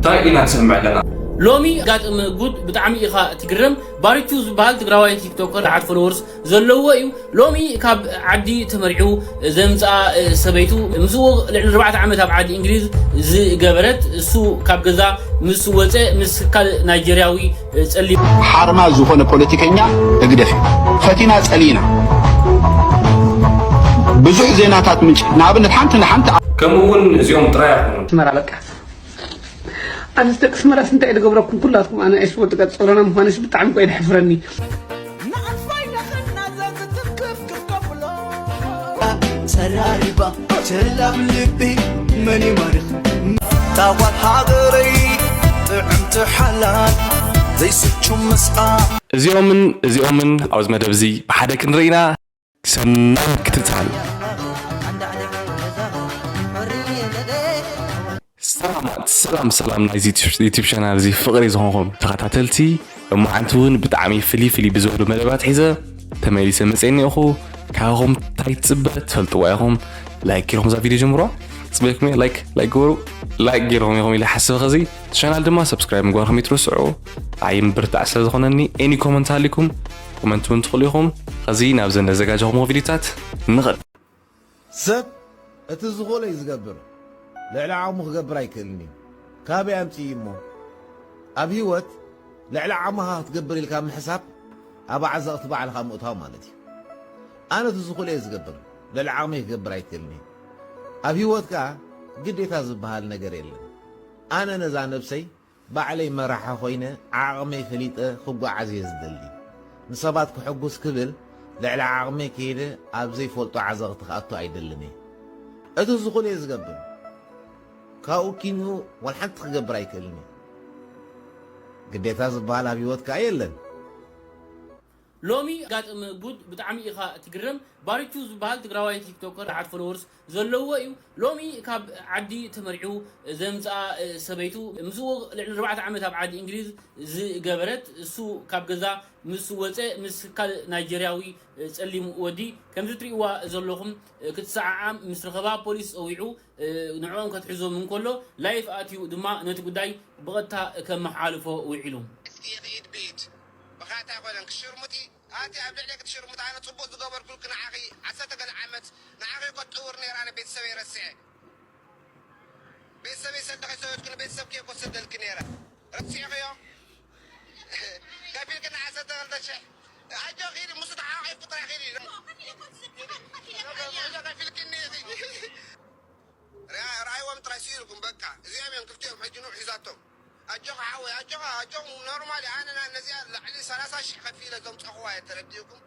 እንታይ ኢና ንሰምዕ ኣለና? ሎሚ ኣጋጥም ጉድ ብጣዕሚ ኢኻ ትግረም። ባርቹ ዝበሃል ትግራዋይ ቲክቶከር ብዙሓት ፎሎወርስ ዘለዎ እዩ። ሎሚ ካብ ዓዲ ተመሪዑ ዘምፅኣ ሰበይቱ ምስኡ ልዕሊ ኣርባዕተ ዓመት ኣብ ዓዲ እንግሊዝ ዝገበረት፣ እሱ ካብ ገዛ ምስ ወፀ ምስ ካልእ ናይጀርያዊ ጸሊም ሓርማዝ ዝኾነ ፖለቲከኛ ህግደፍ እዩ። ፈቲና ጸሊእና ብዙሕ ዜናታት ምንጭ ንኣብነት ሓንቲ ንሓንቲ ከምኡ እውን እዚኦም ጥራይ ኣይኮኑን። ኣስመራ በቃ ኣነስ ደቂ ኣስመራስ እንታይ ዝገብረኩም ኩላትኩም ኣነ ኣይስወ ትቀጽሎና ምዃንስ ብጣዕሚ እኮ የድሕፍረኒ። ጸራሪባ ቸላም ልቢ መን ይማርኽ ታዋት ሃገረይ ጥዕምቲ ሓላል ዘይስቹ ምስኣ እዚኦምን እዚኦምን ኣብዚ መደብ እዚ ብሓደ ክንርኢ ኢና። ሰናይ ምክትታል። ሰላማት ሰላም ሰላም ናይዚ ዩቲብ ቻናል እዚ ፍቕሪ ዝኾንኹም ተኸታተልቲ፣ እሞ ሓንቲ እውን ብጣዕሚ ፍልይ ፍልይ ብዝበሉ መደባት ሒዘ ተመሊሰ መፅአ እኒኦኹ። ካባኹም እንታይ ትፅበ ትፈልጥዋ ኢኹም። ላይክ ገይርኹም እዛ ቪድዮ ጀምሮ። ፅበይኩም ላይክ ላይክ ገበሩ። ላይክ ገይርኹም ኢኹም ኢለ ሓስበ ኸዚ ቻናል ድማ ሰብስክራይብ ምግባርኩም ይትርስዑ። ኣይ ምብርታዕ ስለ ዝኾነኒ ኤኒ ኮመንት ሃሊኩም ኮመንት እውን ትኽእሉ ኢኹም። ኸዚ ናብ ዘን ዘዘጋጀኹምዎ ቪድዮታት ንኸድ። ሰብ እቲ ዝኽእሎ እዩ ዝገብር፣ ልዕሊ ዓቕሙ ክገብር ኣይክእልን እዩ። ካበይ ኣምፅኡ እሞ? ኣብ ህይወት ልዕሊ ዓቕምኻ ክትገብር ኢልካ ምሕሳብ ኣብ ዓዘቕቲ ባዕልኻ ምእታው ማለት እዩ። ኣነ እቲ ዝኽእሎ እየ ዝገብር፣ ልዕሊ ዓቕመይ ክገብር ኣይክእልን እዩ። ኣብ ህይወት ከኣ ግዴታ ዝበሃል ነገር የለን። ኣነ ነዛ ነብሰይ ባዕለይ መራሒ ኮይነ ዓቕመይ ፈሊጠ ክጓዓዝ እየ ዝደሊ። ንሰባት ከሐጉስ ክብል ልዕሊ ዓቕመይ ከይደ ኣብ ዘይፈልጦ ዓዘቕቲ ክኣቱ ኣይደልን እየ። እቲ ዝኽእሎ እየ ዝገብር። ካብኡ ኪንኡ ዋላ ሓንቲ ክገብር ኣይክእልን እየ። ግዴታ ዝበሃል ኣብ ህይወት ከኣ የለን። ሎሚ ኣጋጥም ጉድ ብጣዕሚ ኢኻ ትግረም። ባርቹ ዝበሃል ትግራዋይ ቲክቶከር ብዙሓት ፎሎወርስ ዘለዎ እዩ። ሎሚ ካብ ዓዲ ተመሪዑ ዘምፅኣ ሰበይቱ ምስኡ ልዕሊ ኣርባዕተ ዓመት ኣብ ዓዲ እንግሊዝ ዝገበረት እሱ ካብ ገዛ ምስ ወፀ ምስ ካልእ ናይጀርያዊ ፀሊም ወዲ ከምዚ ትሪእዋ ዘለኹም ክትሰዓዓም ምስ ረኸባ ፖሊስ ፀዊዑ ንዕኦም ከትሕዞም እንከሎ ላይፍ ኣትዩ ድማ ነቲ ጉዳይ ብቐጥታ ከመሓላልፎ ውዒሉ። እስኪ ይኺድ ቢድ ብኻታ ኣይኮነን ክሽርሙጢ ኣቲ ኣብ ልዕሌ ክትሽርሙጥ ኣነ ጽቡቅ ዝገበርኩልኪ ንዓኺ ዓሰርተ ገለ ዓመት ንዓኺ እኮ ትጥውር ነይራ ኣነ ቤተሰበይ ረሲዐ ቤተሰበይ ሰዲ ከይሰደድኩ ንቤተሰብኪ እኮ ዝሰደልኪ ነይረ ረሲዕኽዮ ከፊልክኒ ዓሰርተ ክልተ ሽሕ ኣጆኺ ኢሊ ምስ ተሓቋቂፍኩ ጥራይ ኺዲ ከፊልክኒ ኢኺ ርኣይዎም ጥራይ ስኢልኩም በቃ እዚኦም እዮም ክልቲኦም ሕጂ ኑሕ ሒዛቶም ኣጆኻ ሓወይ ኣጆኻ ኣጆኹም ኖርማል ኣነ ነዚኣ ልዕሊ ሰላሳ ሽሕ ከፊለ ዘምፀኹዋ እየ ተረዲእኩም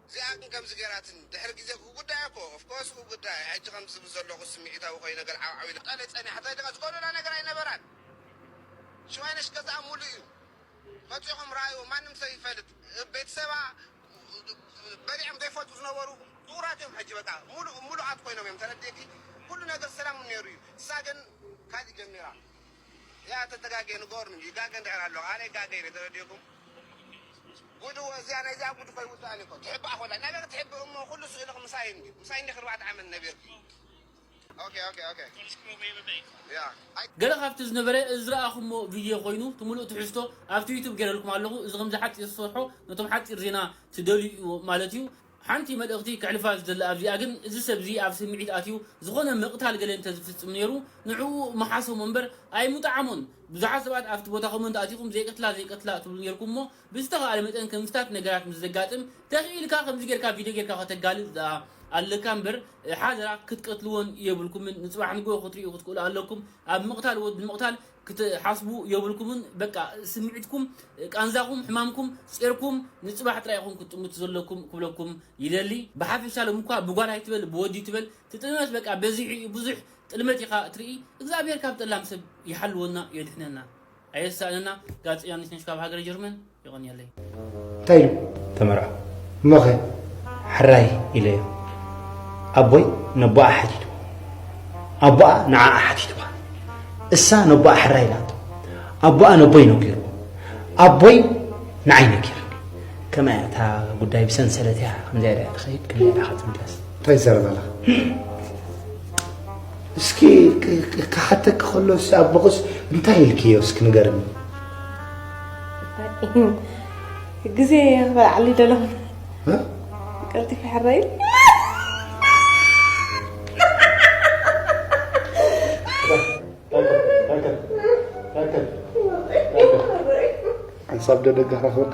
እዚኣ ግን ከምዚ ገይራትኒ ድሕሪ ግዜ ክጉዳይ እኮ of course ክጉዳይ ሕጂ ከምዚ ዝብል ዘለኹ ስምዒታዊ ኮይነ ገለ ዓውዓው ኢለ ቀለ ፀኒሓ እንታይ ደኣ ዝጎደላ ነገር ኣይነበራን ሽዋይነሽ ገዛኣ ሙሉእ እዩ መፂኹም ረኣይዎ ማንም ሰብ ይፈልጥ ቤተሰባ በሊዖም ዘይፈልጡ ዝነበሩ ፍቑራት እዮም ሕጂ በቃ ሙሉእ ሙሉኣት ኮይኖም እዮም ተረዲእኪ ኩሉ ነገር ሰላም ነይሩ እዩ እሳ ግን ካልእ ጀሚራ እያ ተተጋግየ ንገሩኒ ይጋገ እንድሕር ኣለኹ ኣነ ይጋገ ኢለ ተረዲእኩም ጉድ እወ እዚኣ ናይዚኣ ጉድ እኮ ይውዳእን እኮ ትሕባእ ኮላ ናበይ ክትሕብእ እሞ ኩሉ ስእልኺ ምሳይ እንድዩ ምሳይ እንዲኺ ኣርባዕተ ዓመት ነቢርኪ ኦኬ ኦኬ ኦኬ ያ ኣይ ገለ ካብቲ ዝነበረ ዝረኣኹሞ ቪድዮ ኮይኑ እቲ ሙሉእ ትሕዝቶ ኣብቲ ዩቱብ ገይረልኩም ኣለኹ። እዚ ከምዚ ሓፂር ዝሰርሖ ነቶም ሓፂር ዜና ትደልዩ ማለት እዩ። ሓንቲ መልእኽቲ ከሕልፋ ዝደሊ ኣብዚኣ ግን እዚ ሰብ እዚ ኣብ ስምዒት ኣትዩ ዝኾነ ምቕታል ገለ እንተዝፍፅም ነይሩ ንዕኡ ምሓሰሞ እምበር ኣይምጠዓሞን። ብዙሓት ሰባት ኣብቲ ቦታ ኮመንት ኣቲኹም ዘይቀትላ ዘይቀትላ ትብሉ ነይርኩም እሞ ብዝተኻእለ መጠን ከምዚታት ነገራት ምስ ዘጋጥም ተኽኢልካ ከምዚ ጌርካ ቪድዮ ጌርካ ከተጋልፅ ደኣ ኣለካ እምበር ሓደራ ክትቀትልወን የብልኩምን ንፅባሕ ንግሆ ክትርእዩ ክትክእሉ ኣለኩም ኣብ ምቕታል ወዲ ምቕታል ክትሓስቡ የብልኩምን በቃ ስምዒትኩም ቃንዛኹም ሕማምኩም ፂርኩም ንፅባሕ ጥራይ ኢኹም ክትጥምቱ ዘለኩም ክብለኩም ይደሊ ብሓፈሻ ሎም እኳ ብጓል ኣይትበል ብወዲ ትበል ትጥመት በቃ በዚሑ እዩ ብዙሕ ጥልመት ኢኻ ትርኢ እግዚኣብሔር ካብ ጠላም ሰብ ይሓልወና የድሕነና ኣየሳእነና ጋዜጠኛ ነሽነሽ ካብ ሃገረ ጀርመን የቐንየለይ እንታይ ኢሉ ተመርዖ እሞኸ ሕራይ ኢለዮ ኣቦይ ነቦኣ ሓቲቱ ኣቦኣ ንዓኣ ሓቲትዋ እሳ ነቦኣ ሕራይ ኢላቶ ኣቦኣ ነቦይ ነጊርዎ ኣቦይ ንዓይ ነጊርኒ ከመይ እያ እታ ጉዳይ ብሰንሰለት እያ ከምዚኣ ኢላ ትኸይድ ከመይ ኢላ ክትምለስ እንታይ ትዛረብ ኣለኻ እስኪ ክሓተኪ ከሎ ኣቦኽስ እንታይ ኢልክዮ እስኪ ንገርኒ። ግዜ ክበልዓሉ ደለኹ። ቀልጢፈ ሕራይ። ሓንሳብ ዶ ደጋ ክረኽበካ።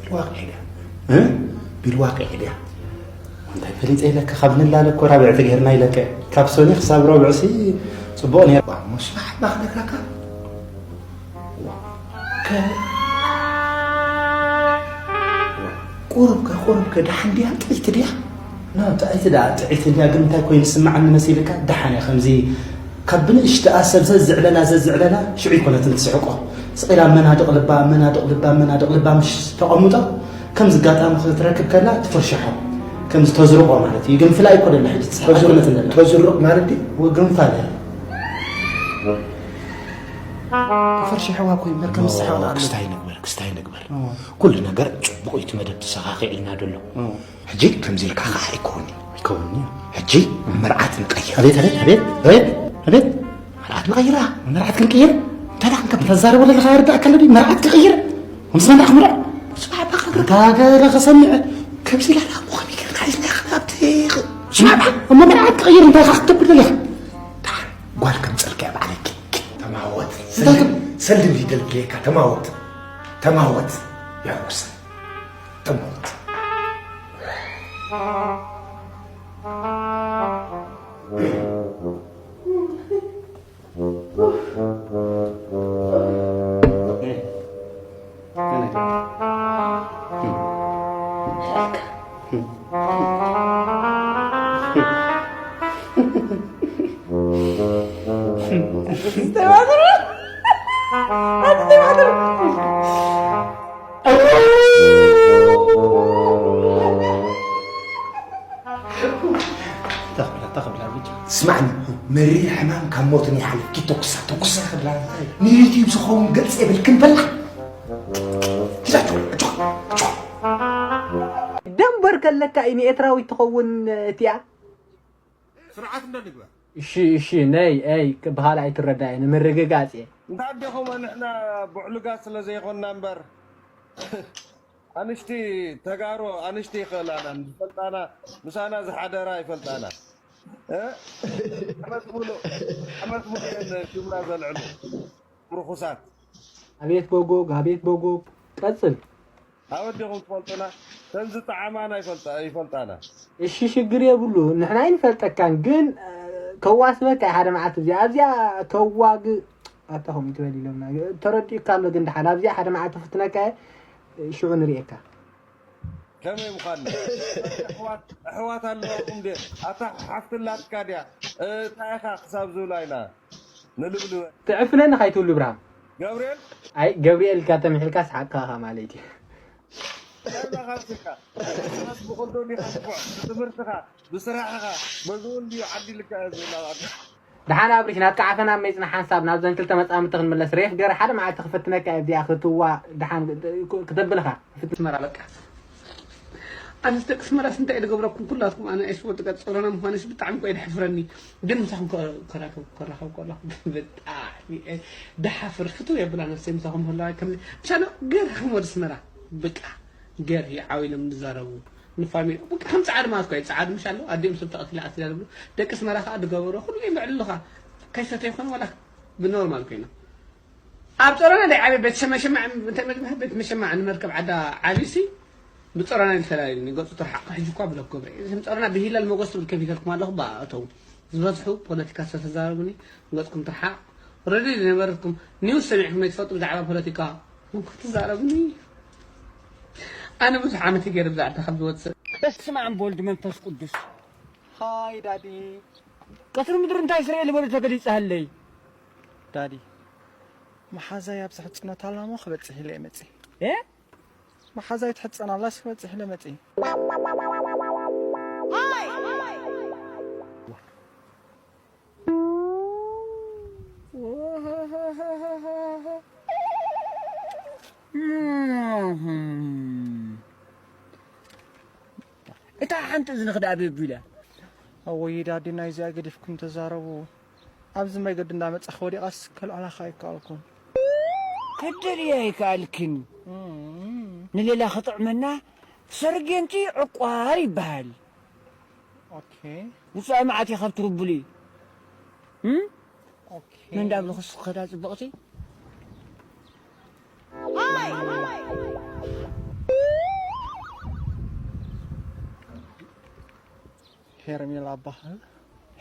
ቢልዋቂ ድያ? እ? ቢልዋቂ ድያ? እንታይ ፈሊጠ ኢለካ፣ ካብ ንላለ እኮ ራብዕቲ ጌርና ኢለካ። ካብ ሶኒ ክሳብ ረቡዕ ሲ ጽቡቕ ነይሩ። ዋ፣ እሞ ስራሕ ባኽ ነግራካ። ዋ፣ ከ-፣ ቁሩብ ከ፣ ቁሩብ ከ፣ ደሓን ድያ? ጥዕይቲ ድያ? ና፣ ጥዕይቲ ደኣ፣ ጥዕይቲ እንድያ፣ ግን እንታይ ኮይኑ ዝስምዓኒ መሲልካ? ደሓን እያ፣ ከምዚ ካብ ብንእሽተኣ ሰብ ዘዝዕለላ፣ ዘዝዕለላ፣ ሽዑ ይኮነትን ትስሕቆ። ስቕ ኢላ መናድቕ ልባ፣ መናድቕ ልባ፣ መናድቕ ልባ ምሽ ተቐምጦ፣ ከምዚ ኣጋጣሚ ክትረክብ ከላ ትፍርሽሖ። ከምዚ ተዝርቆ ማለት እዩ። ግን ፍላይ እኮ ደላ ሕጂ ትስሕቅ ተዝር-፣ ኣይኮነትን ደላ። ተዝርቕ ማለት ድዩ? ወ-፣ ግንፋለ። ተፈርሽሕዋ እኮ እምበር ከም ኖ፣ ዝስሕቕ ደኣ ኣሎ። ክስታይ ንግበር፣ ክስታይ ንግበር። ኖ። ኩሉ ነገር ጽቡቕ እዩ፣ እቲ መደብ ተሰኻኺዕልና ደሎ። ኖ። ሕጂ ከምዚ ኢልካ ኸዓ ኣይከውን'ዩ። ኣይከውን'ዩ። ሕጂ መርዓት ንቀይር። ኣቤት፣ ኣቤት፣ ኣቤት፣ ኣቤት፣ ኣቤት። መርዓት ንቀይራ። መርዓት ክንቀይር? እንታይ ደኣ ክንገብር? ተዛረቦ ዘለኻ ይርዳእካ ኣሎ ድዩ? መርዓት ክቕይር? ምስ መን ደኣ ክምርዖ? ስማዕ፣ ባካ፣ እንታ ገለ ከሰምዕ። ከምዚ ኢላ ደኣ እሞ ከመይ ጌርካ ሒዝና ኢኻ ናብቲ ኽ-፣ ስማዕ፣ እሞ መርዓት ክቕይር እንታይ ኢኻ ክትገብር ደሊኻ? ደሓን ጓል ከምጸልካ እያ ባዕለይ። ተማወት። እንታይ ሰልዲ፣ ክብ-፣ ሰልዲ እንዲደልክየካ፣ ተማወት። ተማወት። ያውስ። ተማወት። ስማዕኒ፣ መሪር ሕማም ካብ ሞትን ይሓልፍ። ኪድ ተኩሳ፣ ተኩሳ። ንዩቲዩብ ዝኸውን ገጽ የብልክን በላ። ደንበር ከለካ እዩ ንኤርትራዊት ትኸውን እቲኣ። ስርዓት እንዶ ንግበር። እሺ እሺ ነይ ኣይ ብኻልእ ኣይትረዳእየ ንምርግጋጽ እየ። እንታ ኣዴኹም ንሕና ብዕሉጋት ስለ ዘይኮንና እምበር ኣንሽቲ ተጋሩ ኣንሽቲ ይኽእላና ዝፈልጣና ምሳና ዝሓደራ ይፈልጣና። እ? ዓመት ሙሉእ ዓመት ሙሉእ እየን ሽምና ዘልዕሉ ርኹሳት። ኣቤት ቦጎግ ኣቤት ቦጎግ ቀጽል። ኣበዴኹም ትፈልጡና ተን ዝጠዓማና ይፈልጣ- ይፈልጣና። እሺ ሽግር የብሉ ንሕና ኣይንፈልጠካን ግን ከዋስበካ እየ ሓደ መዓልቲ እዚኣ ኣብዚኣ ከዋግ ኣታ ከምኡ ትበል ኢሎምና ተረዲኡካ ኣሎ ግን ደሓን ኣብዚኣ ሓደ መዓልቲ ፍትነካ እየ ሽዑ ንርእየካ። ከመይ ምዃን ኣሕዋት ኣለዋኩም ድ ኣታ ሓፍትላትካ ድያ እንታይ ኢኻ ክሳብ ዝብላ ኢና ንልብልበ ትዕፍነኒ ካይትብሉ ብርሃም ገብርኤል ኣይ ገብርኤል ኢልካ ተምሒልካ ሰሓቅካ ኢኻ ማለት እዩ። ካይላ ካብስካ ስ ብኮንዶኒ ከስቦዕ ብትምህርትኻ ብስራሕኻ በዝውን ድዩ ዓዲልካ እየ ዝብላ ደሓን ኣብሪሽ ናትካ ዓፈና ኣብ መይጽና ሓንሳብ ናብዘን ክልተ መጻምድቲ ክንምለስ ሬፍ ገር ሓደ መዓልቲ ክፍትነካ እየ ኣብዚኣ ክትዋ ደሓን ክተብልኻ ኣስመራ በቃ ኣነስ ደቂ ኣስመራስ እንታይ ዝገብረኩም ኩላትኩም ኣነ ኣይስወ ደቂ ጸሮና ምዃንስ ብጣዕሚ እኮ የድሕፍረኒ ግን ምሳኹም ከራኸብ ከራኸብ ከለኹ ብጣዕሚ እየ ድሓፍር ፍትው የብላ ነፍሰይ ምሳኹም ከለዋ ከም ምሻሎ ገርኩም ወደ ኣስመራ በቃ ገር ይዓው ኢሎም ዝዛረቡ ንፋሚሊ በቃ ከም ጻዕሪ ማለት እኮ እዩ ጻዕሪ ምሻሎ ኣዲኦም ሰብ ተቐቲላ ኣስላ ዝብሉ ደቂ ኣስመራ ከዓ ዝገበሮ ኩሉ ይምዕልልኻ ከይሰተ ይኾን ዋላ ብኖርማል ኮይና ኣብ ጸሮና ናይ ዓበ ቤት ሸመሸማ እንታይ መግቢ ቤት መሸማ ንመርከብ ዓዳ ዓቢሲ ብጸሮና ይፈላለኒ ገጹ ተርሓቕ ሕጂ እኳ ብለክ ገብረ እዚም ጸሮና ብሂላል መጎስ ትብል ከፊተልኩም ኣለኹ ብኣእተው ዝበዝሑ ፖለቲካ ዝተተዛረቡኒ ገጽኩም ተርሓቕ ረዲ ዝነበረትኩም ኒውስ ሰሚዕኩም ኣይትፈልጡ ብዛዕባ ፖለቲካ እኮ ትዛረቡኒ ኣነ ብዙሕ ዓመት ገይረ ብዛዕባ ካብ ዝወጽእ በስመ ኣብ ወልድ መንፈስ ቅዱስ ሃይ ዳዲ ቀትሪ ምድሪ እንታይ ስርኤ ልበሉ ተገሊጸሃለይ ዳዲ መሓዛይ ኣብ ዝሕጽነታ ኣላ እሞ ክበጽሕ ኢለ እየ መጺእ። እ? መሓዛይ ትሕጸን ኣላስ ክበጽሕ ኢለ መጺእ። እታ ሓንቲ እዝንኺ ደኣ ቤቢ ኢላ። እወይ ዳዲ፣ ናይዚኣ ገዲፍኩም ተዛረቡ። ኣብዚ መገዲ እንዳመጻኹ ወዲቓስ ከልዕላኻ ኣይከኣልኩን። ክትደልያ ኣይከኣልክን። እም። ንሌላ ክጥዕመና ሰርጌንቲ ዕቋር ይበሃል። ኦኬ። ውጻኢ መዓት ኢኻ ብትርቡሊ። እም? ኦኬ። ምን እንዳብልኹ ስኸዳ ጽብቕቲ? ሄርሜላ እበሃል።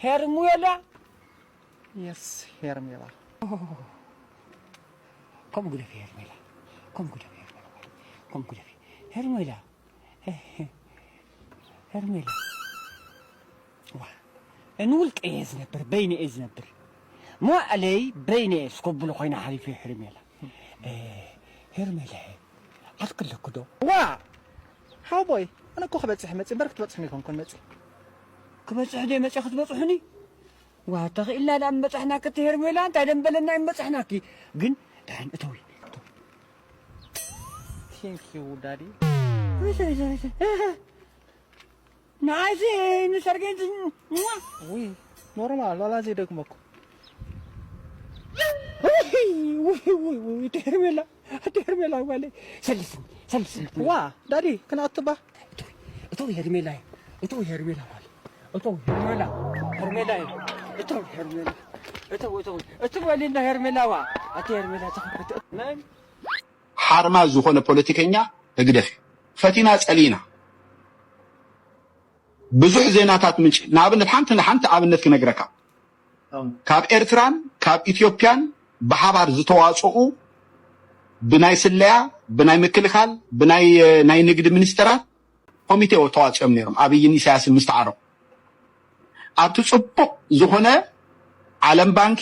ሄርሙየላ? የስ፣ ሄርሜላ። ከም ጉደፊ ሄርሜላ። ከም ጉደፊ ሄርሜላ። ከም ጉደፊ ሄርሜላ። ሄርሜላ። ዋ። ንውልቀ እየ ዝነብር፣ በይነ እየ ዝነብር። መዋእለይ በይነ እየ ስኮብሎ ኮይና ሓሊፉ ሄርሜላ። እ፣ ሄርሜላ፣ ዓርኪ ኣለኪ ዶ? ዋ! ሓወቦይ፣ ኣነ እኮ ክበጽሕ መጽእ እምበር ክትበጽሕኒ ኣይኮንኩን መጽእ። ክበጽሕ ዶ መጽእ ክትበጽሑኒ? ዋ፣ ተኽኢልና ደኣ ምበጻሕናኪ እቲ ሄርሜላ፣ እንታይ ደንበለና እዩ ምበጻሕናኪ። ግን ደሓን እተዊ፣ እተዊ። Thank you, ዳዲ። ንዓይሲ ንሰርጌን ውይ፣ ኖርማል፣ ዋላ ዘይደግመኩም። ውይ፣ ውይ፣ ውይ፣ ውይ፣ እቲ ሄርሜላ፣ እቲ ሄርሜላ ጓለይ፣ ሰልስኒ፣ ሰልስኒ። ዋ፣ ዳዲ፣ ክንኣቱ ባ? እተው፣ እተው፣ ሄርሜላ፣ እተው፣ ሄርሜላ ጓለይ፣ እተው፣ ሄርሜላ፣ ሄርሜላ፣ እተው፣ ሄርሜላ፣ እተው፣ እተው፣ እተው፣ በሊና ሄርሜላ፣ ዋ፣ ኣቲ ሄርሜላ፣ ተኸፈት፣ መን? ሓርማዝ ዝኾነ ፖለቲከኛ ህግደፍ እዩ። ፈቲና ጸሊና። ብዙሕ ዜናታት ምንጭ፣ ንኣብነት ሓንቲ፣ ሓንቲ ኣብነት ክነግረካ። ካብ ኤርትራን ካብ ኢትዮጵያን ብሓባር ዝተዋጽኡ ብናይ ስለያ፣ ብናይ ምክልኻል፣ ብናይ፣ እ፣ ናይ ንግዲ ሚኒስተራት ኮሚቴ ተዋጺኦም ነይሮም። ኣብይን ኢሳያስን ምስ ተዓረቑ። ኣብቲ ጽቡቕ ዝኾነ ዓለም ባንኪ፣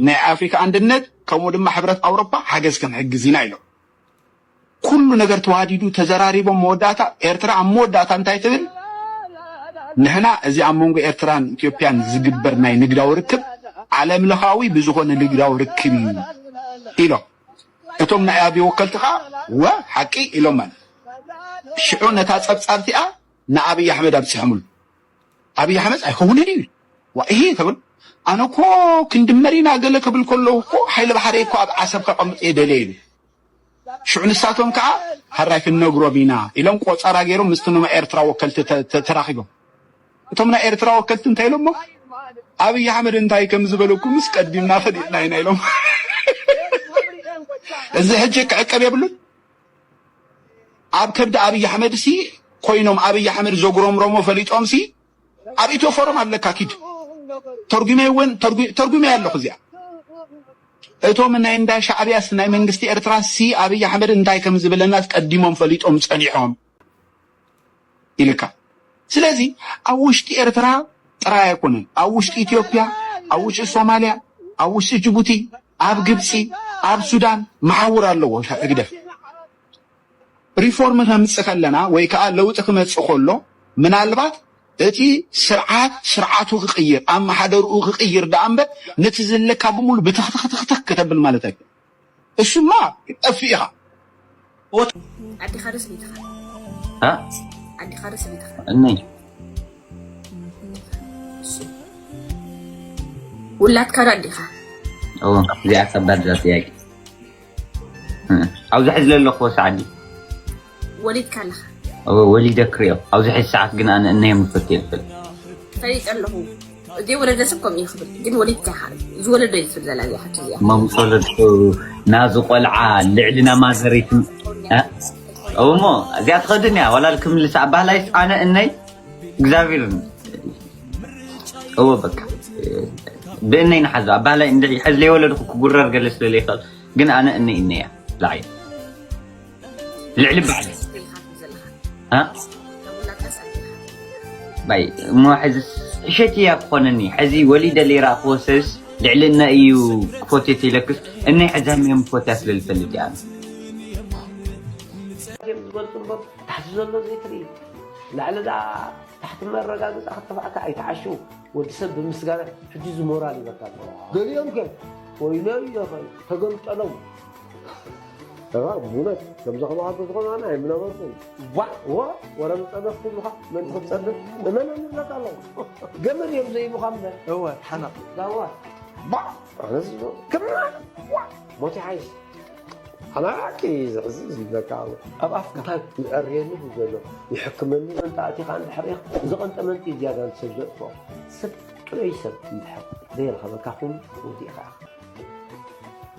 ናይ ኣፍሪካ ኣንድነት፣ ከምኡ ድማ ሕብረት ኣውሮፓ ሓገዝ ክንሕግዝ ኢና ኢሎም። ኩሉ ነገር ተዋዲዱ ተዘራሪቦም መወዳእታ ኤርትራ ኣብ መወዳእታ እንታይ ትብል? ንሕና እዚ ኣብ መንጎ ኤርትራን ኢትዮጵያን ዝግበር ናይ ንግዳዊ ርክብ ዓለም ለኻዊ ብዝኾነ ንግዳዊ ርክብ እዩ ኢሎም። እቶም ናይ ኣብይ ወከልቲ ኸዓ ወ ሓቂ ኢሎም ማለት። ሽዑ ነታ ጸብጻብ እቲኣ ንኣብይ ኣሕመድ ኣብጺሖምሉ። ኣብይ ኣሕመድ ኣይኸውንን እዩ። ዋ፣ ይሄ ተብል። ኣነ እኮ ክንድመር ኢና ገለ ክብል ከለኹ እኮ ሓይሊ ባሕሪ እኮ ኣብ ዓሰብ ከቐምጥ እየ ደልየ ኢሉ። ሽዑ ንሳቶም ከዓ ሕራይ ክንነግሮም ኢና ኢሎም ቆጸራ ገይሮም ምስቲ ናይ ኤርትራ ወከልቲ ተ-፣ ተ-፣ ተራኺቦም። እቶም ናይ ኤርትራ ወከልቲ እንታይ ኢሎሞ? ኣብይ ኣሕመድ እንታይ ከም ዝበለኩምስ ቀዲምና ፈሊጥና ኢና ኢሎም። እዚ ሕጂ ክዕቀብ የብሉን። ኣብ ከብዲ ኣብይ ኣሕመድ ሲ ኮይኖም ኣብይ ኣሕመድ ዘጉረምረሞ ፈሊጦም ሲ ኣብ ኢትዮ ፎረም ኣለካ ኪድ። ተርጉመ እውን ተርጉ-፣ ተርጉመ ኣለኹ እዚኣ። እቶም ናይ እንዳ ሻዕብያስ ናይ መንግስቲ ኤርትራ ሲ ኣብይ ኣሕመድ እንታይ ከም ዝብለና ቀዲሞም ፈሊጦም ጸኒሖም ኢልካ። ስለዚ ኣብ ውሽጢ ኤርትራ ጥራይ ኣይኮነን፣ ኣብ ውሽጢ ኢትዮጵያ፣ ኣብ ውሽጢ ሶማልያ፣ ኣብ ውሽጢ ጅቡቲ፣ ኣብ ግብጺ፣ ኣብ ሱዳን መሓውር ኣለዎ ህግደፍ። ሪፎርም ከምጽእ ከለና ወይ ከዓ ለውጢ ክመጽእ ከሎ ምናልባት እቲ ስርዓት ስርዓቱ ክቕይር፣ ኣመሓደርኡ ክቕይር ደኣ እምበር ነቲ ዘለካ ብምሉ ብትኽትኽትኽትኽ ከተብል ማለት ኣይኮነን። እሱማ ይጠፍእ ኢኻ። ኣዲኻ ዶ ሰበይትኻ? እ? ኣዲኻ ዶ ሰበይትኻ? እነይ። ውላድካ ዶ ኣዲኻ? እዎ፣ እዚኣ ከባድ እዛ ጥያቄ። እ፣ ኣብዚ ሕዚ ዘለኹዎ ሰዓት ድዩ? ወሊድካ ኣለኻ? እዎ፣ ወሊደ ክሪኦ። ኣብዚ ሕዚ ሰዓት ግን ኣነ እነዮም ክፈትዮ ይኽእል። ፈሊጠ ኣለኹ። ዘይወለደ ሰብ ከምኡ እዩ ክብል። ግን ወሊድካ ኢኻ። ዝወለዶ እዩ ዝብል ዘላ እዚኣ ሕቶ እዚኣ። እሞ ምስ ወለድኩ ናዚ ቆልዓ ልዕሊ ናማዘር ይትም-፣ እ? እሞ እዚኣ ትኸድን እያ። ዋላ ክምልሳ ኣባህላይስ ኣነ እነይ እግዚኣብሔር እዎ በቃ ብእነይ ንሓዞ ኣባህላይ እንድዒ ሕዚ ለይወለድኩ ክጉረር ገለ ስለ ለይኽእል ግን ኣነ እነይ እነይ እያ ላዓይ ልዕሊ ባዕሊ እ? ባይ እሞ ሕዚ እሸት እያ ክኾነኒ ሕዚ ወሊደ ለይረእኽዎ ሰብስ ልዕልና እዩ ክፎትዮ ኢለክስ፣ እነይ ዕዛም እዮም ክፎትያ ስለ ዝፈልጥ እየ ኣነ። እዮም ዝገልፁ እምበር ታሕቲ ዘሎ ዘይትርኢ ላዕሊ ደኣ ታሕቲ መረጋገፂ ክተፋዕካ ኣይተዓሽው። ወዲ ሰብ ብምስጋና ሕጂ ዝሞራል ይበካ ኣሎ። ገሊኦም ከ ወይለይ ተገምጠሎም። እዋ እውነት ከምዚ ከማኻ ተዝኾኑ ኣነ ኣይምነበርኩን። ዋ ዋ ወረ ምፀበኽ ትብሉኻ መን ክትፀብር እመን ንብለካ ኣለኹ። ገመድ እዮም ዘይብኻ እምበር እወ ሓናቕ ዳዋ ባ ኣነስ ክምና ዋ ሞት ይሓይሽ። ኣናቂ ዝሕዝን ዝብለካ ኣሎ። ኣብ ኣፍካ እንታይ ይዕርየኒ እዩ ዘሎ ይሕክመኒ። እንተ ኣቲኻ እንድሕር ኢኻ ዝቐንጠመንጢ ዝያዳ ንሰብ ዘጥፍኦ ሰብ ጥዑይ ሰብ እንድሕር ዘየርኸበካ ኮይኑ ወዲእኻ ኢኻ።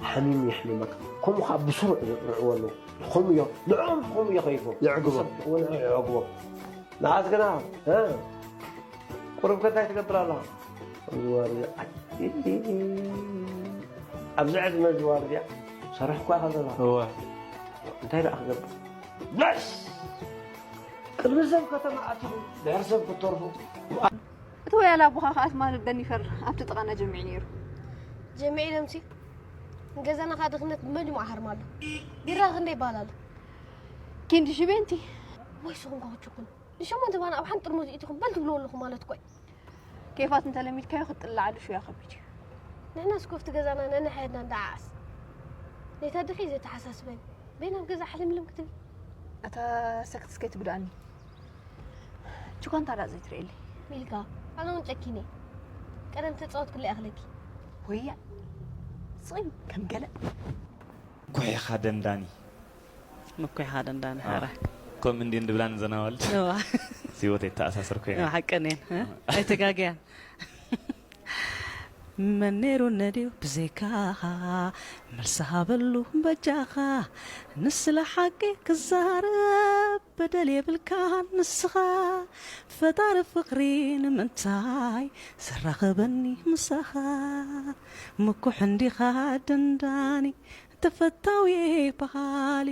ሓሚሙ የሕምመካ። ከምኡ ከዓ ብስሩዕ ዘጥርዕዎ ኣለዉ። ከምኡ እዮም ንዕኦም ከምኡ እዮም ከይፎ የዕግቦም። የዕግቦም። ንዓስ ግና እ፣ ቁሩብ ከ እንታይ ትገብር ኣለኻ? ኣብዚ ዋርድያ ዓይ፣ ኣብዚ ዕድመ እዚ ዋርድያ ሰሪሕኳ ኢኻ ዘለኻ። እወ። እንታይ ደኣ ክገብር? በስ! ቅድሚ ሰብ ከተማ ኣቲኹም ድሕሪ ሰብ ክትተርፉ። እቲ ወያላ ኣቦኻ ከኣ ትማሊ በኒፈር ኣብቲ ጥቓና ጀሚዑ ነይሩ። ጀሚዑ ኢሎምሲ ንገዛና ከኣ ድኽነት ብመሊኡ ኣሃርም ኣሎ። ቢራ ክንደይ ይበሃል ኣሎ? ኪንዲ ሽቤንቲ ወይ ስኹም ከ ክትሽኩን ንሸሞንተ ባና ኣብ ሓንቲ ጥርሙዝ ኢትኹም በል ትብልዎ ኣለኹም ማለት እኮ እዩ። ኬፋት እንተለሚድካዮ ክትጥልዓሉ ሽያ ከቢድ እዩ። ንሕና እስኮ ኣብቲ ገዛና ነንሓየድና እንዳዓዓስ ነታ ድኺ ዘተሓሳስበን በይና ኣብ ገዛ ሓለምለም ክትብል ኣታ ሰክትስ ከይትጉድኣኒ። ችኮንታ ዳ ዘይትርእየለይ። ሚልካ ኣነ እውን ጨኪነ ቀደም ተፃወትኩላ ይኣኽለኪ። ወያ ስቕ ኢሉ ከም ገለ ኩሒኻ ደንዳኒ ምኩሕኻ ደንዳኒ ሓራ ከምኡ እንዲ እንድብላን ዘናዋልድ እዋ ህይወት የተኣሳሰር ኮይነ እዋ ሓቀን እየን እ? ኣይተጋግያን መን ነይሩ ነድዩ ብዘይካኻ መልሲ ሃበሉ በጃኻ ንስለ ሓቂ ክዛረብ በደል የብልካ ንስኻ ፈጣሪ ፍቕሪ ንምንታይ ዘራኸበኒ ምሳኻ ምኩሕ እንዲኻ ደንዳኒ ተፈታዊ በሃሊ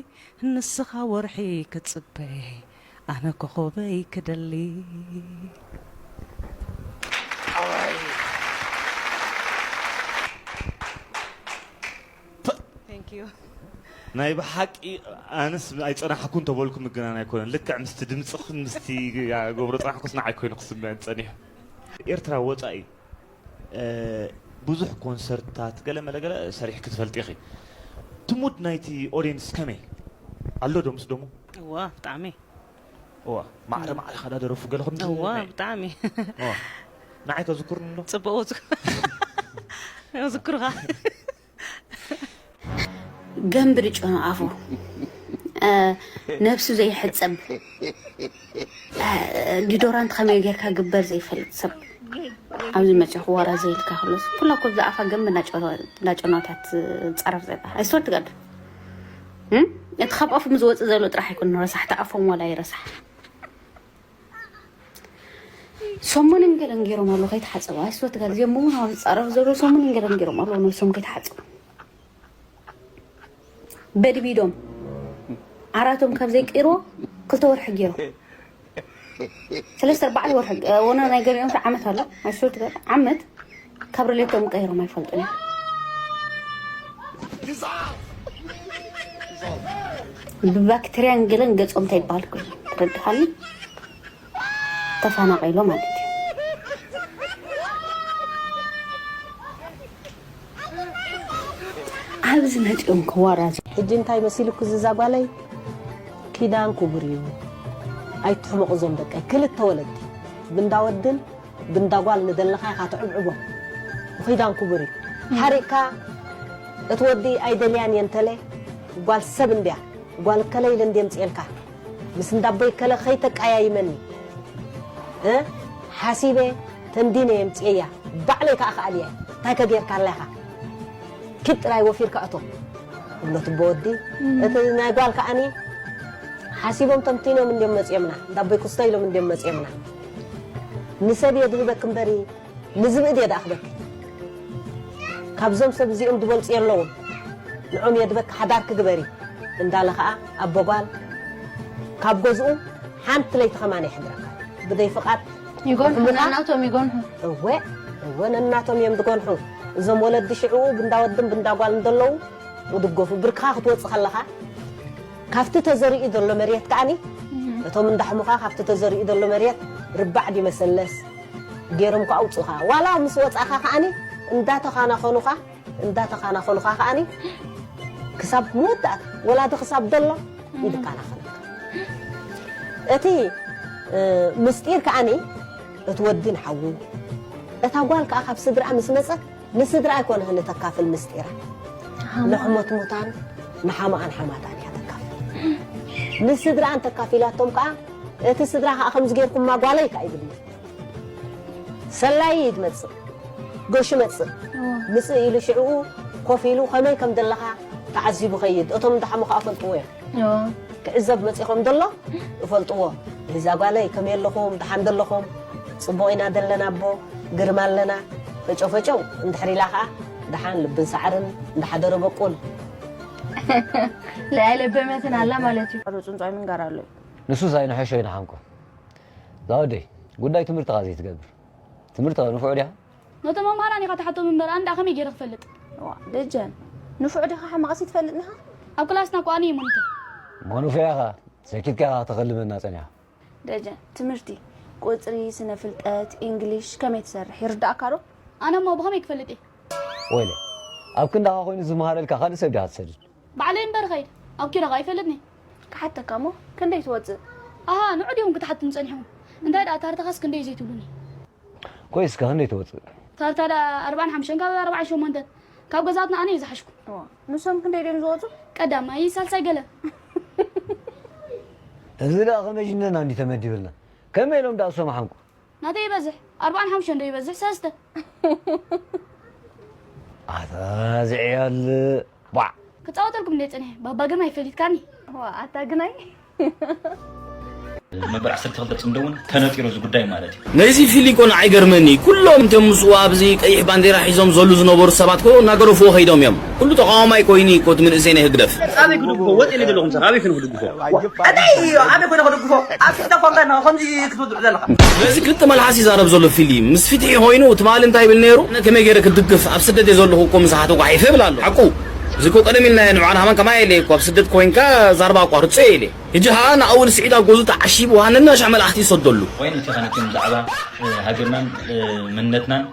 ንስኻ ወርሒ ክጽበ ኣነ ኮኾበይ ክደሊ ናይ ብሓቂ ኣነስ ኣይፀናሕኩን ተበልኩ ምግናን ኣይኮነን ልክዕ ምስቲ ድምፅኽን ምስቲ ገብሮ ፅናሕኩስ ንዓይ ኮይኑ ክስምዐን ፀኒሑ ኤርትራ ወፃኢ ብዙሕ ኮንሰርታት ገለ መለ ገለ ሰሪሕኪ ትፈልጢ ኢኺ ትሙድ ናይቲ ኦድየንስ ከመይ ኣሎ ዶ ምስ ደሞ እዋ ብጣዕሚ እዋ ማዕረ ማዕረ ካዳ ደረፉ ገለ ከም እዋ ብጣዕሚ ንዓይ ተዝኩርኒ ኣሎ ፅቡቅ ዝኩርካ ገንብሪ ጨኑ ኣፉ ነብሱ ዘይሕፀብ ዲዶራንት ከመይ ጌርካ ግበር ዘይፈልጥ ሰብ ኣብዚ መፅኹ ዋራ ዘይልካ ከሎስ ኩላ ኮ ብዛዕፋ ገንቢ እንዳጨኖታት ፃረፍ ዘላ ኣይስወር ትገዱ እቲ ካብ ኣፎም ዝወፅእ ዘሎ ጥራሕ ኣይኮነ ረሳሕቲ ኣፎም ዋላ ይረሳሕ ሰሙንን ገለን ገይሮም ኣለዉ ከይተሓፀቡ ኣይስወትካ እዚኦም እውን ኣብ ዝፃረፍ ዘሎ ሰሙንን ገለን ገይሮም ኣለዉ ነብሶም ከይተሓፀቡ በድቢዶም ዓራቶም ካብ ዘይቀይርዎ ክልተ ወርሒ ገይሮም ሰለስተ ኣርባዕተ ወርሒ ወነ ናይ ገሊኦም ዓመት ኣሎ ኣይስወትካ ዓመት ካብ ርሌቶም ቀይሮም ኣይፈልጡን እዮም ብባክተርያን ገለን ገፆም እንታይ ይበሃል ኮይኑ ተረድኻኒ ተፈናቒሎ ማለት እዩ ኣብዚ መፂኦም ክዋራዙ ሕጂ እንታይ መሲልኩ ዝዛ ጓለይ ኪዳን ክቡር እዩ ኣይትሕመቑ ዞም ደቀይ ክልተ ወለዲ ብንዳ ወድን ብንዳ ጓል ንደለኻ ኢኻ ትዕብዕቦ ኺዳን ክቡር እዩ ሓሪቕካ እቲ ወዲ ኣይደልያን እየ እንተለ ጓል ሰብ እንድያ ጓል ከለ ኢለ እንድየ ምፅኤልካ ምስ እንዳቦይ ከለ ከይተቃያይመኒ እ ሓሲበ ተንዲነ የምፅኤያ ባዕለይ ከዓ ከኣልየ እንታይ ከጌርካ ኣላ ኢኻ ኪድ ጥራይ ወፊርካ እቶ እብሎ ትቦ ወዲ እቲ ናይ ጓል ከዓኒ ሓሲቦም ተምቲኖም እንድዮም መፅኦምና እንዳቦይ ክስቶ ኢሎም እንድዮም መፅኦምና ንሰብ እየ ድህበክ እምበሪ ንዝብኢ ድየ ድኣኽበኪ? ካብዞም ሰብ እዚኦም ዝበልፁ የለውን። ንዖም የድበኪ ሓዳርኪ ግበሪ እንዳለ ኸዓ ኣቦ ጓል ካብ ገዝኡ ሓንቲ ለይቲ ኸማን የሕድረካ። ብደይ ፍቓድ ይጎንሑ፣ ነናቶም ይጎንሑ። እወ እወ ነናቶም እዮም ዝጎንሑ። እዞም ወለዲ ሽዕኡ ብንዳወድን ብንዳጓል እንደለዉ ይድገፉ። ብርክኻ ክትወፅእ ከለኻ ካብቲ ተዘሪኡ ዘሎ መሬት ከዓኒ እቶም እንዳሕሙኻ ካብቲ ተዘሪኡ ዘሎ መሬት ርባዕ ድዩ መሰለስ ገይሮም ከኣውፅኡኻ። ዋላ ምስ ወፃእኻ ከዓኒ እንዳተኻናኸኑኻ እንዳተኻናኸኑኻ ከዓኒ ክሳብ መወዳእታ ወላዲ ክሳብ ደሎ ይድካናኸነካ። እቲ ምስጢር ከዓኒ እቲ ወዲ ንሓዉ እታ ጓል ከኣ ካብ ስድራ ምስ መጸት ንስድራ ኣይኮነን እተካፍል ምስጢራ። ንሕሞትሙታን ንሓማኣን ሓማታን እያ ተካፍል። ንስድራኣን ተካፊላቶም ከኣ እቲ ስድራ ከኣ ከምዚ ጌርኩማ ጓለይ ከኣ ይብል። ሰላይ እዩ ዝመጽእ። ጎሽ መጽእ። ምጽእ ኢሉ ሽዕኡ ኮፍ ኢሉ ከመይ ከም ዘለኻ ተዓዚቡ ኸይድ። እቶም እንዳሓሙ ከኣ ፈልጥዎ እዮም። ክዕዘብ መጺኹም ደሎ እፈልጥዎ። እዛ ጓለይ ከመይ ኣለኹም? ደሓን ደለኹም? ጽቡቕ ኢና ደለና ኣቦ፣ ግርማ ኣለና። ፈጨው ፈጨው እንድሕር ኢላ ከኣ ደሓን ልብን ሳዕርን እንዳሓደረ በቁል። ለኣይለበመትን ኣላ ማለት እዩ። ሩፅን ፃይ ምንጋር ኣሎ እዩ። ንሱስ ኣይንሕሾ ይንሓንኮ። ዛወደይ ጉዳይ ትምህርትኻ ዘይትገብር ትምህርትኻ ንፉዕ ዲኻ? ነቶም መምሃራን ኢኻ ትሓቶም እምበር ኣንዳ ከመይ ገይረ ክፈልጥ? ዋ ደጀን ንፉዕ ዲኻ ሕማቕሲ ትፈልጥ ዲኻ? ኣብ ክላስና እኮ ኣነ እየ ሞኒተር። እሞ ንፉዕ ኢኻ ሰኪትካ ኢኻ ከተኸልመና ጸኒኻ። ደጀን ትምህርቲ ቁጽሪ፣ ስነ ፍልጠት፣ ኢንግሊሽ ከመይ ትሰርሕ ይርዳእካ ዶ? ኣነ እሞ ብኸመይ ክፈልጥ እየ? ወይለ ኣብ ክንዳኻ ኮይኑ ዝመሃረልካ ካልእ ሰብ ዲኻ ትሰድድ? ባዕለይ እምበር ኸይድ ኣብ ኪረኻ ኣይፈልጥኒ። ክሓተካ እሞ ክንደይ ትወፅእ? ኣሃ ንዑ ዲኹም ክትሓቱኒ ፀኒሕኩም? እንታይ ደኣ ታርታኻስ ክንደይ ዘይትብሉኒ? ቆይ እስከ ክንደይ ትወፅእ? ታርታ ደኣ ኣርባዓን ሓሙሽተን ካብ ኣርባዓን ሸሞንተን ካብ ገዛትና ኣነ እየ ዝሓሽኩ። ንሶም ክንደይ ድዮም ዝወፁ? ቀዳማይ ሳልሳይ ገለ። እዚ ደኣ ከመይ ጅነና እንዲ ተመዲብልና ከመይ ኢሎም ደኣ እሶም ሓንቁ? ናተይ ይበዝሕ ኣርባዓን ሓሙሽተን ዶ ይበዝሕ ሰለስተ። ኣታ እዚ ዕያል ባዕ። ክፃወተልኩም እንደ ፅንሐ ባባ ግርማ ይፈሊትካኒ። ዋ ኣታ ግናይ። መበል ዓሰርተ ክልተ ፅምዶ እውን ተነፂሩ እዚ ጉዳይ ማለት እዩ። ነዚ ፊሊኮ ንዓይ ገርመኒ ኩሎም እቶም ምስኡ ኣብዚ ቀይሕ ባንዴራ ሒዞም ዘሉ ዝነበሩ ሰባት ኮ እናገረፍዎ ከይዶም እዮም። ኩሉ ተቃዋማይ ኮይኑ እኮ እቲ ምንእሰይ ናይ ህግደፍ። ኣበይ ክድግፎ ወጥ ኢለ ዘለኹም ሰብ ኣበይ ኮይኑ ክድግፎ። ኣበይ ኣበይ ኮይነ ክድግፎ ኣብ ፊት ኮንካ እና ከምዚ ክትወድዑ ዘለኻ። ስለዚ ክልተ መልሓስ ይዛረብ ዘሎ ፊሊ ምስ ፍትሒ ኮይኑ ትማሊ እንታይ ይብል ነይሩ ከመይ ገይረ ክድግፍ ኣብ ስደት እየ ዘለኹ እኮ ምሳሓተ ጓሒፈ ይብል ኣሎ ሓቁ። እዚ እኮ ቀደም ኢልናዮ ንባዕልና ከማን ከማይ ኢለ እኮ ኣብ ስደት ኮይንካ ዛርባ ኣቋርጾ ኢለ። ሕጂ ኸኣ ንኣወል ስዒድ ኣብ ገዝኡ ተዓሺቡ ሃነናሻዕ መልኣኽቲ ይሰደሉ። ወይን እቲ ኸነትን ብዛዕባ ሃገርናን መንነትናን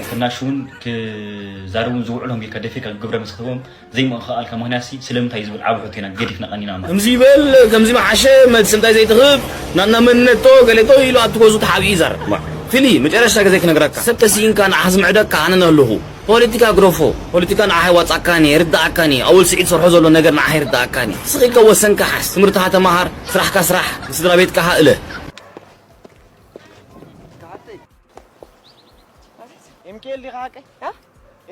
ክናሽውን ክዛረቡን ዝውዕሎም ጌርካ ደፊርካ ግብረ መልሲ ክትህቦም ዘይምኽኣልካ ምኽንያትሲ ስለምንታይ እዩ ዝብል ዓቢ ሕቶ ኢና ገዲፍና ቀኒና ማለት እዩ። ከምዚ ይበል ከምዚ ምሓሸ መልሲ እንታይ ዘይትህብ ናትና መንነቶ ገሌቶ ኢሉ ኣብቲ ገዝኡ ተሓቢኡ ይዛረብ። ፊሊ መጨረሽታ ግዜ ክነግረካ ሰብ ተሲኢንካ ንዓኻ ዝምዕደካ ኣነ ኣለኹ። ፖለቲካ ግረፎ፣ ፖለቲካ ንዓኻ ኣይዋጻካን እየ፣ ኣይርድኣካን እየ፣ ኣወል ስዒድ ዝሰርሖ ዘሎ ነገር ንዓኻ ኣይርድኣካን እየ። ስቕ ኢልካ ወሰንካ ሓዝ፣ ትምህርትኻ ተማሃር፣ ስራሕካ ስራሕ፣ ንስድራ ቤትካ ከኣ እለ። ኤምኬል ዲኻ ሓቀይ? አ?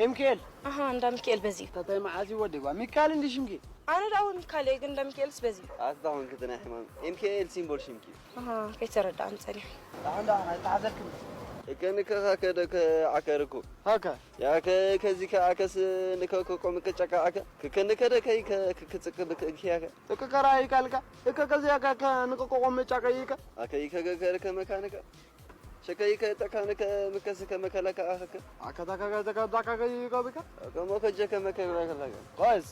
ኤምኬል። ኣሃ እንዳ ሚካኤል በዚ እዩ። እንታይ መዓዝ እዩ ወዲ ጓ? ሚካል እንዲ ሽምኪ? ኣነ ደኣ እውን ሚካል እየ ግን እንዳ ሚካኤልስ በዚ እዩ። ኣታ ኾንኪ እቲ ናይ ሕማም ኤምኬል ሲምቦል ሽምኪ። ኣሃ ከይተረዳእኒ ጸኒሑ። ደሓን ደሓን ኣይተሓዘልክን። እከ ንከኻ ከደ ከዓከርኩ። ሃከ። ያከ ከዚ ከዓከስ ንከኮቆም ቅጨቃ ዓከ። ክከ ንከደ ከይ ከ- ክክጽቅ ብክ- ክያከ። እከ ከራይ ካልካ። እከ ከዚ ያካ ከ ንከኮቆም መጫቀ ይከ። ኣከ ይከ ገገር ከመካንከ። ሸከይ ከ ጠካንከ ምከስ ከመከለካ ኣኸከ። ኣከታካ ከ ተከዳካ ከ ይከብከ። ከሞ ከጀ ከመከለካ። ቆይስ።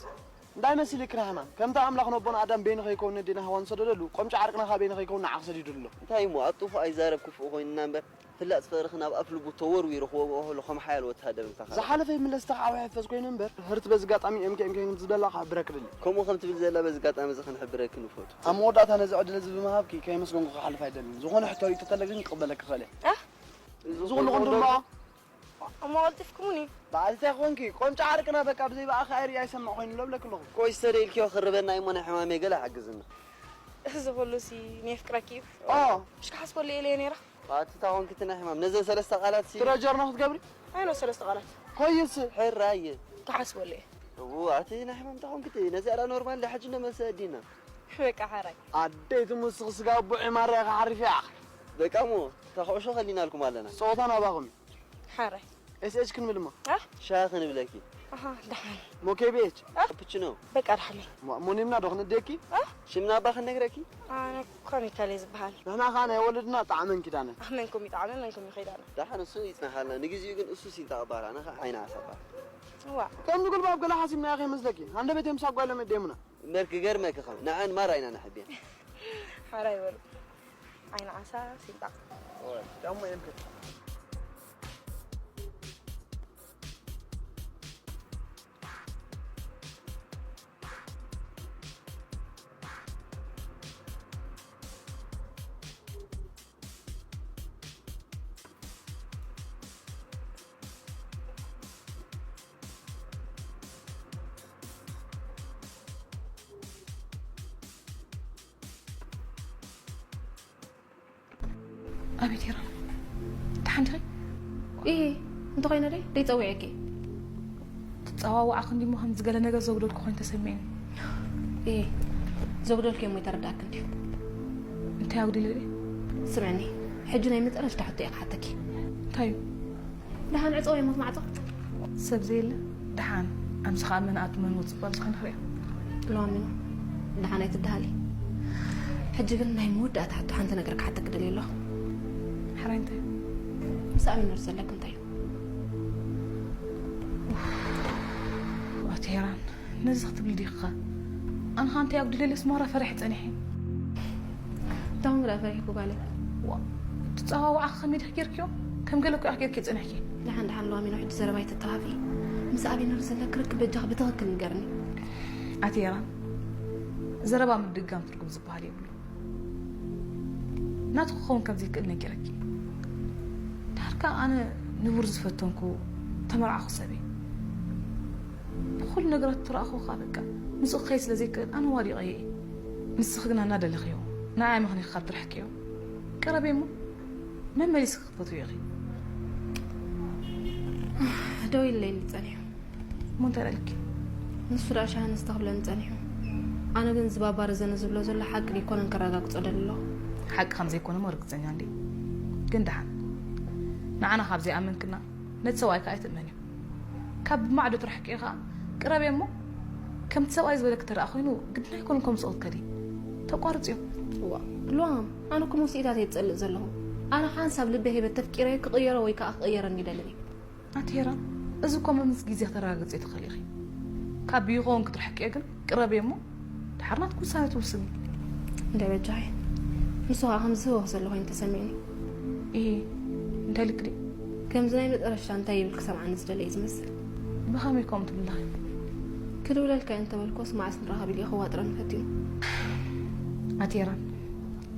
እንታይ መሲልክ ራህማን? ከምቲ ኣምላኽ ነቦና ኣዳም በይኑ ከይከውን ነዴና ሃዋን ዝሰደደሉ፣ ቆምጫ ዓርቅና ከኣ በይኑ ከይከውን ንዓኽ ሰዲዱሉ ኣሎ። እንታይ እሞ፣ ኣብ ጥፉእ ኣይዛረብ ክፉእ ኮይንና እምበር፣ ፍላጥ ፈርኽን ኣብ ኣፍ ልቡ ተወርዊሩ ክወግኦ ከሎ ከም ሓያል ወተሃደር እንተኻልእ። ዝሓለፈ ይምለስ ተኻዕዊሐ ፈዝ ኮይኑ እምበር፣ ህርት በዚ ኣጋጣሚ ኤምኬ ኤምኬ ከም ዝበላ ክሕብረክ እደሊ። ከምኡ ከም ትብል ዘላ በዚ ኣጋጣሚ እዚ ክንሕብረኪ ንፈቱ። ኣብ መወዳእታ ነዚ ዕድል እዚ ብምሃብኪ ከየመስገንኩ ክሓልፍ ኣይደልን። ዝኾነ ሕቶ ርእይቶ ተለ ግን ክቕበለኪ እኽእል እየ። ኣህ? እዚ ኩሉ ክንድምዖ? እሞ ቀልጢፍኩምኒ። በዓል እንታይ ኮንኪ? ቆምጫ ዓርቅና በቃ ብዘይ ብኣኺ ኣይርኢ ኣይሰምዕ ኮይኑ ኣሎ እብለኪ ኣለኹ። ቆይ ዝተደኢልክዮ ክርበና እሞ ናይ ሕማመይ ገለ ሓግዝና። እዚ ኩሉሲ ነየፍቅረኪ እዩ። ኦ። ምሽ ክሓስበሉ ኢለ እየ ነይረ። ኣቲ እንታይ ኮንኪ እቲ ናይ ሕማም? ነዘን ሰለስተ ቃላት ሲ ትረጀር ነው ክትገብሪ? ኣይ ነው ሰለስተ ቃላት። ኮይስ? ሕራይ። ክሓስበሉ እየ። እው ኣቲ ናይ ሕማም እንታይ ኮንኪ እቲ? ነዚኣ ደኣ ኖርማል ድያ ሕጂ እንዶ መልሲ ኣዲና። በቃ ሕራይ። ኣደይ ትሙስኽ ስጋ ቡዒ ማርያ ክሓርፍ እያ። በቃ እሞ እታ ኩዕሾ ከሊናልኩም ኣለና። ጸወታ ናባኹም እዩ። ሓራይ። ኤስኤች ክንብል እሞ። አ? ሻሂ ክንብለኪ። ኣሃ፣ ደሓን። ሞኬቤች ካፕችኖ። በቃ ደሓን። ሙኒምና ዶ ክንደኪ? ሽምና እባ ክነግረኪ። ኣነ ኮሚካሌ ዝበሃል። ንሕና ኸዓ ናይ ወለድና ጣዕመን ኪዳነን። ኣመንኩም ይጣዕመ መንኩም ይኸይዳና። ደሓን እሱ ይጽናሓልና። ንግዚኡ ግን እሱ ሲንጣ ባራ ንኻ ዓይና ኣሳባ። ዋ ከምዚ ጉልባብ ገለ ሓሲብናዮ ከይመስለኪ። ሃንደበት እዮም ሳጓ ኢሎም የደሙና። መርክ ገርመኪ ኸም ንዓን ማር ዓይና ንሕብያ። ሓራይ በሉ። ዓይኒ ዓሳ ሲንጣ። ዳሞ የምክት ኣቤት ሄራን፣ ደሓን ዲኺ? እየ፣ እንተኾይነ ደይ ደይፀዊዐኪ። ትፀዋውዓ ክንዲ እሞ ከምዚ ገለ ነገር ዘጉደልኩ ኮይኑ ተሰሚዕኒ። እየ፣ ዘጉደልኩ እሞ ይተረድኣኪ እንድዩ። እንታይ ኣጉዲለ ድየ? ስምዕኒ፣ ሕጂ ናይ መጨረሽታ ሕቶ እየ ክሓተኪ። እንታይ እዩ? ደሓን ዕፀወ ይሞት ማዕፆ። ሰብ ዘየለ ደሓን ኣምስኻ መን ኣቱ መን ወፅእ ጓል ዝኾነ ክሪኦ። ሎሚ ደሓን ኣይትደሃሊ። ሕጂ ግን ናይ መወዳእታ ሕቶ ሓንቲ ነገር ክሓተክ ደልየ ኣለኹ። ሕራይ እንታይ እዩ? ምስ ኣሚኖር ዘለክ እንታይ እዩ? ኣቲ ሄራን ነዚ ክትብሊ ዲኺ? ኣነ ኸኣ እንታይ ኣጉዲለለስ ማራ ፈሪሐ ጸኒሐ። ታሁን ግዳ ፈሪሕኩ ጓለይ። ዋ ትጸዋውዓ ከመይ ዲኺ ጌርክዮ? ከም ገለ እኮ ኢኺ ጌርክዮ ጸኒሕኪ። ደሓን ደሓን ሎሚ ሕጂ ዘረባ ኣይተጣፋፍኢ። ምስ ኣቢነር ዘለክ ርክብ በጃኺ ብትኽክል ንገርኒ። ኣቲ ሄራን ዘረባ ምድግጋም ትርጉም ዝበሃል የብሉን። ናቱ ክኸውን ከም ዘይክእል ነጊረኪ። ድሓር ከኣ ኣነ ንቡር ዝፈተንኩ ተመርዓኹ ሰብ እየ። ብኹሉ ነገራት ተረኣኹ ከኣ በቃ ምስኡ ክኸይድ ስለ ዘይክእል ኣነ ዋዲቐዮ እየ። ንስኺ ግና እናደለኽዮ ንዓይ ምኽንያት ካብ ትርሕቅዮ ቀረበ እሞ መመሊስኪ ክትፈትውዮ ኢኺ። ደው ኢለይኒ ጸኒሑ። እሞ እንታይ ኢልኪ? ንሱ ደኣ ሻሃነስ ተኽብለኒ ጸኒሑ። ኣነ ግን እዚ ባባ ረዘነ ዝብሎ ዘሎ ሓቂ ደይኮነን ከረጋግጾ ደሊ ኣለኹ። ሓቂ ከም ዘይኮነ እሞ ርግጸኛ እንድየ። ግን ደሓን ንዓና ካብ ዘይኣመንክና ነቲ ሰብኣይካ ኣይትእመንዮ። ካብ ብማዕዶ ትርሕቅዮ ከኣ ቅረብዮ እሞ ከምቲ ሰብኣይ ዝበለኪ ተደኣ ኮይኑ ግድን ኣይኮነን ከምኡ ክትከዲ። ተቋርጽዮ። እዋ ሉዋም ኣነ እኮ መውስኢታት እየ ዝጸልእ ዘለኹ። ኣነ ሓንሳብ ልበይ ሂበ ተፍቂረዮ ክቕየሮ ወይ ከኣ ክቕየረኒ ኣይደልን እየ። ኣቲ ሄራን፣ እዚ እኮ ምምስ ግዜ ክተረጋግጽዮ ትኽእሊ ኢኺ። ካብ ብይኸውን ክትርሕቅዮ ግን ቅረብዮ እሞ ድሓር ናትኪ ውሳነ ትውስኒ። እንድዒ በጃኺ። ንሱ ኸኣ ከምዚ ህወኽ ዘሎ ኮይኑ ተሰሚዕኒ። ኢሂ፣ እንታይ ኢልኪ ድዩ? ከምዚ ናይ መጠረሽታ እንታይ ይብል ክሰምዓኒ ዝደለየ እዩ ዝመስል። ብኸመይ ከምኡ ትብሊ ኣለኺ? ክድውለልካ እየ እንተበልኩስ መዓስ ንራኸብ ኢሉ እዩ ከዋጥረኒ ፈትዩ። ኣቲ ሄራን፣